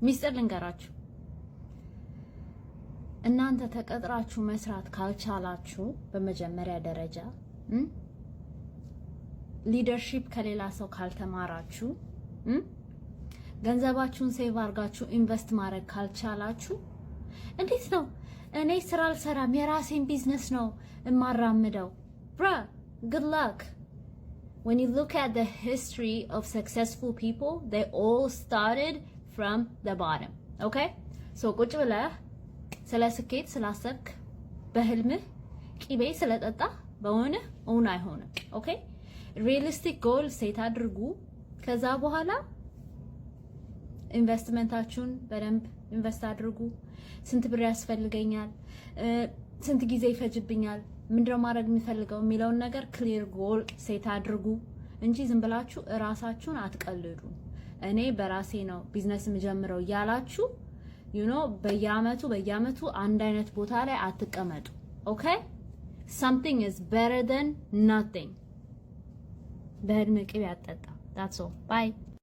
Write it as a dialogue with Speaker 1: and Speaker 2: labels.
Speaker 1: ሚስጥር ልንገራችሁ። እናንተ ተቀጥራችሁ መስራት ካልቻላችሁ፣ በመጀመሪያ ደረጃ leadership ከሌላ ሰው ካልተማራችሁ፣ ገንዘባችሁን save አድርጋችሁ invest ማድረግ ካልቻላችሁ፣ እንዴት ነው እኔ ስራ አልሰራም፣ የራሴን ቢዝነስ ነው የማራምደው? Bruh, good luck. When you look at the history of successful people, they all started from the bottom, okay? So ቁጭ ብለህ ስለ ስኬት ስላሰብክ፣ በህልምህ ቂቤ ስለጠጣህ በእውንህ እውን አይሆንም። Okay, realistic goal set አድርጉ። ከዛ በኋላ ኢንቨስትመንታችሁን በደንብ invest አድርጉ። ስንት ብር ያስፈልገኛል፣ ስንት ጊዜ ይፈጅብኛል፣ ምንድነው ማድረግ የምፈልገው የሚለውን ነገር clear goal set አድርጉ እንጂ ዝም ብላችሁ እራሳችሁን አትቀልዱ። እኔ በራሴ ነው ቢዝነስ የምጀምረው እያላችሁ በየአመቱ በየአመቱ አንድ አይነት ቦታ ላይ አትቀመጡ። Okay, something is better than nothing። በህልም ቅቤ አትጠጣ። That's all. Bye.